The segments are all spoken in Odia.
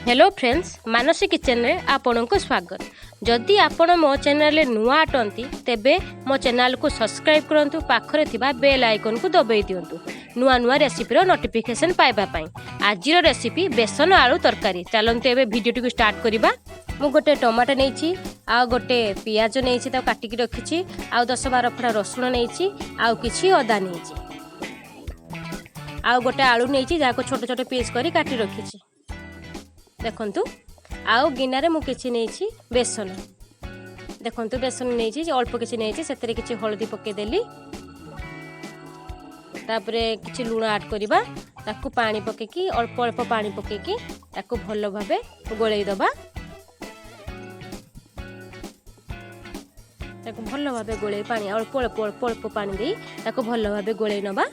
ହ୍ୟାଲୋ ଫ୍ରେଣ୍ଡସ୍, ମାନସୀ କିଚେନରେ ଆପଣଙ୍କୁ ସ୍ୱାଗତ। ଯଦି ଆପଣ ମୋ ଚ୍ୟାନେଲରେ ନୂଆ ଅଟନ୍ତି, ତେବେ ମୋ ଚ୍ୟାନେଲକୁ ସବସ୍କ୍ରାଇବ୍ କରନ୍ତୁ, ପାଖରେ ଥିବା ବେଲ୍ ଆଇକନ୍କୁ ଦବାଇ ଦିଅନ୍ତୁ ନୂଆ ନୂଆ ରେସିପିର ନୋଟିଫିକେସନ୍ ପାଇବା ପାଇଁ। ଆଜିର ରେସିପି ବେସନ ଆଳୁ ତରକାରୀ। ଚାଲନ୍ତୁ, ଏବେ ଭିଡ଼ିଓଟିକୁ ଷ୍ଟାର୍ଟ କରିବା। ମୁଁ ଗୋଟେ ଟମାଟୋ ନେଇଛି, ଆଉ ଗୋଟେ ପିଆଜ ନେଇଛି, ତାକୁ କାଟିକି ରଖିଛି, ଆଉ 10-12 ଫଡ଼ା ରସୁଣ ନେଇଛି, ଆଉ କିଛି ଅଦା ନେଇଛି, ଆଉ ଗୋଟେ ଆଳୁ ନେଇଛି, ଯାହାକୁ ଛୋଟ ଛୋଟ ପିସ୍ କରି କାଟି ରଖିଛି ଦେଖନ୍ତୁ। ଆଉ ଗିନାରେ ମୁଁ କିଛି ନେଇଛି ବେସନ। ଦେଖନ୍ତୁ, ବେସନ ନେଇଛି, ଅଳ୍ପ କିଛି ନେଇଛି। ସେଥିରେ କିଛି ହଳଦୀ ପକାଇଦେଲି, ତାପରେ କିଛି ଲୁଣ ଆଡ଼୍ କରିବା। ତାକୁ ପାଣି ପକାଇକି, ଅଳ୍ପ ଅଳ୍ପ ପାଣି ପକାଇକି ତାକୁ ଭଲ ଭାବେ ଗୋଳେଇ ଦେବା। ତାକୁ ଭଲ ଭାବେ ଗୋଳେଇ, ପାଣି ଅଳ୍ପ ଅଳ୍ପ ଅଳ୍ପ ଅଳ୍ପ ପାଣି ଦେଇ ତାକୁ ଭଲ ଭାବେ ଗୋଳେଇ ନେବା।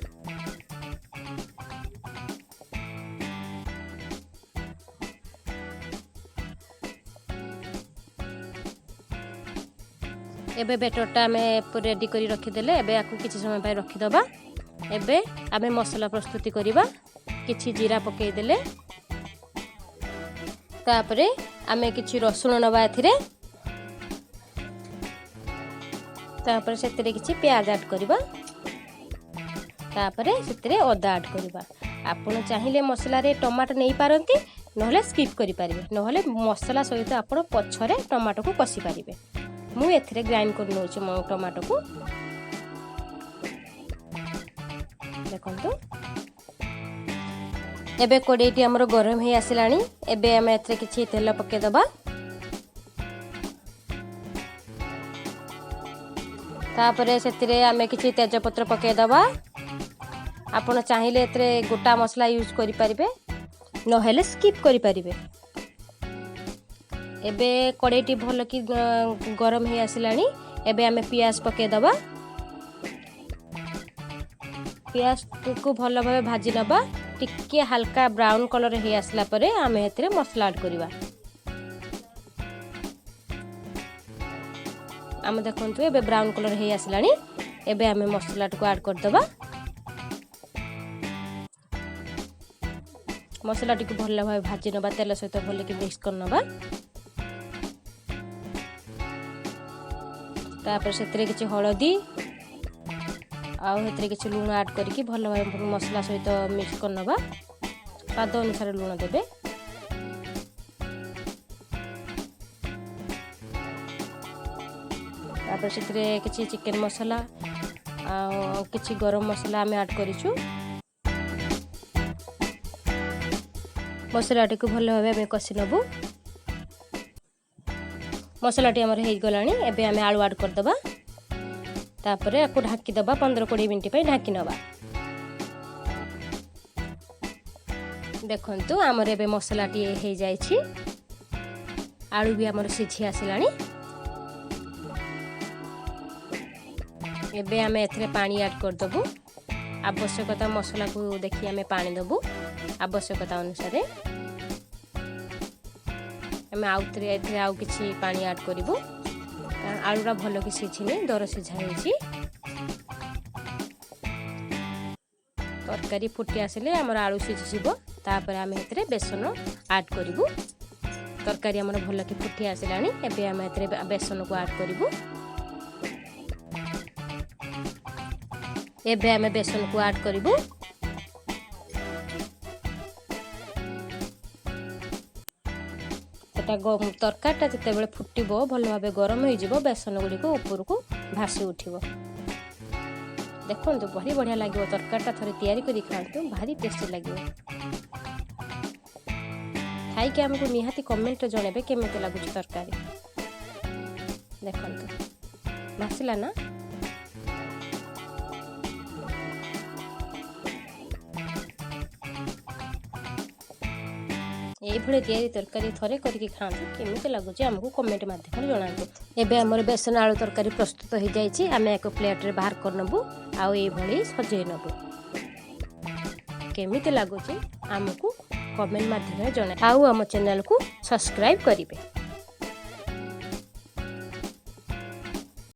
ଏବେ ବେଟରଟା ଆମେ ରେଡ଼ି କରି ରଖିଦେଲେ। ଏବେ ଆକୁ କିଛି ସମୟ ପାଇଁ ରଖିଦେବା। ଏବେ ଆମେ ମସଲା ପ୍ରସ୍ତୁତି କରିବା। କିଛି ଜିରା ପକାଇଦେଲେ, ତାପରେ ଆମେ କିଛି ରସୁଣ ନେବା ଏଥିରେ, ତାପରେ ସେଥିରେ କିଛି ପିଆଜ ଆଡ଼୍ କରିବା, ତାପରେ ସେଥିରେ ଅଦା ଆଡ଼୍ କରିବା। ଆପଣ ଚାହିଁଲେ ମସଲାରେ ଟମାଟୋ ନେଇପାରନ୍ତି, ନହେଲେ ସ୍କିପ୍ କରିପାରିବେ, ନହେଲେ ମସଲା ସହିତ ଆପଣ ପଛରେ ଟମାଟୋକୁ କଷି ପାରିବେ। ମୁଁ ଏଥିରେ ଗ୍ରାଇଣ୍ଡ କରି ନେଉଛି ମୋ ଟମାଟୋକୁ। ଦେଖନ୍ତୁ, ଏବେ କଡ଼େଇଟି ଆମର ଗରମ ହେଇ ଆସିଲାଣି। ଏବେ ଆମେ ଏଥିରେ କିଛି ତେଲ ପକାଇଦେବା। ତାପରେ ସେଥିରେ ଆମେ କିଛି ତେଜପତ୍ର ପକାଇଦେବା। ଆପଣ ଚାହିଁଲେ ଏଥିରେ ଗୋଟା ମସଲା ୟୁଜ୍ କରିପାରିବେ, ନହେଲେ ସ୍କିପ୍ କରିପାରିବେ। ଏବେ କଡ଼େଇଟି ଭଲ କି ଗରମ ହେଇ ଆସିଲାଣି। ଏବେ ଆମେ ପିଆଜ ପକାଇଦେବା। ପିଆଜକୁ ଭଲ ଭାବେ ଭାଜି ନେବା। ଟିକେ ହାଲକା ବ୍ରାଉନ୍ କଲର୍ ହେଇ ଆସିଲା ପରେ ଆମେ ଏଥିରେ ମସଲା ଆଡ଼୍ କରିବା। ଆମେ ଦେଖନ୍ତୁ, ଏବେ ବ୍ରାଉନ୍ କଲର୍ ହେଇ ଆସିଲାଣି। ଏବେ ଆମେ ମସଲାଟିକୁ ଆଡ଼୍ କରିଦେବା। ମସଲାଟିକୁ ଭଲ ଭାବେ ଭାଜି ନେବା, ତେଲ ସହିତ ଭଲକି ମିକ୍ସ କରିନେବା। ତାପରେ ସେଥିରେ କିଛି ହଳଦୀ ଆଉ ସେଥିରେ କିଛି ଲୁଣ ଆଡ଼୍ କରିକି ଭଲ ଭାବେ ମସଲା ସହିତ ମିକ୍ସ କରିନେବା। ସ୍ୱାଦ ଅନୁସାରେ ଲୁଣ ଦେବେ। ତାପରେ ସେଥିରେ କିଛି ଚିକେନ୍ ମସଲା ଆଉ କିଛି ଗରମ ମସଲା ଆମେ ଆଡ଼୍ କରିଛୁ। ମସଲାଟିକୁ ଭଲ ଭାବେ ଆମେ କଷି ନେବୁ। ମସଲାଟି ଆମର ହେଇଗଲାଣି। ଏବେ ଆମେ ଆଳୁ ଆଡ଼୍ କରିଦେବା। ତାପରେ ଆକୁ ଢାଙ୍କିଦେବା। 15-20 ମିନିଟ୍ ପାଇଁ ଢାଙ୍କି ନେବା। ଦେଖନ୍ତୁ, ଆମର ଏବେ ମସଲାଟି ହେଇଯାଇଛି, ଆଳୁ ବି ଆମର ସିଝି ଆସିଲାଣି। ଏବେ ଆମେ ଏଥିରେ ପାଣି ଆଡ଼୍ କରିଦେବୁ। ଆବଶ୍ୟକତା ମସଲାକୁ ଦେଖି ଆମେ ପାଣି ଦେବୁ। ଆବଶ୍ୟକତା ଅନୁସାରେ ଆମେ ଆଉଥରେ ଏଥିରେ ଆଉ କିଛି ପାଣି ଆଡ଼୍ କରିବୁ, କାରଣ ଆଳୁଟା ଭଲକି ସିଝିନି, ଦର ସିଝା ହେଇଛି। ତରକାରୀ ଫୁଟି ଆସିଲେ ଆମର ଆଳୁ ସିଝିଯିବ। ତାପରେ ଆମେ ଏଥିରେ ବେସନ ଆଡ଼୍ କରିବୁ। ତରକାରୀ ଆମର ଭଲକି ଫୁଟି ଆସିଲାଣି। ଏବେ ଆମେ ଏଥିରେ ବେସନକୁ ଆଡ଼୍ କରିବୁ। ଏବେ ଆମେ ବେସନକୁ ଆଡ଼୍ କରିବୁ। ସେଟା ତରକାରୀଟା ଯେତେବେଳେ ଫୁଟିବ, ଭଲ ଭାବେ ଗରମ ହେଇଯିବ, ବେସନ ଗୁଡ଼ିକ ଉପରକୁ ଭାସି ଉଠିବ। ଦେଖନ୍ତୁ, ଭାରି ବଢ଼ିଆ ଲାଗିବ ତରକାରୀଟା। ଥରେ ତିଆରି କରି ଖାଆନ୍ତୁ, ଭାରି ଟେଷ୍ଟି ଲାଗିବ। ଖାଇକି ଆମକୁ ନିହାତି କମେଣ୍ଟରେ ଜଣାଇବେ କେମିତି ଲାଗୁଛି ତରକାରୀ। ଦେଖନ୍ତୁ, ଭାସିଲା ନା? ଏଇଭଳି ତିଆରି ତରକାରୀ ଥରେ କରିକି ଖାଆନ୍ତୁ, କେମିତି ଲାଗୁଛି ଆମକୁ କମେଣ୍ଟ ମାଧ୍ୟମରେ ଜଣାନ୍ତୁ। ଏବେ ଆମର ବେସନ ଆଳୁ ତରକାରୀ ପ୍ରସ୍ତୁତ ହୋଇଯାଇଛି। ଆମେ ଏକ ପ୍ଲେଟ୍ରେ ବାହାର କରିନେବୁ ଆଉ ଏଇଭଳି ସଜେଇ ନେବୁ। କେମିତି ଲାଗୁଛି ଆମକୁ କମେଣ୍ଟ ମାଧ୍ୟମରେ ଜଣାଏ, ଆଉ ଆମ ଚ୍ୟାନେଲକୁ ସବସ୍କ୍ରାଇବ୍ କରିବେ।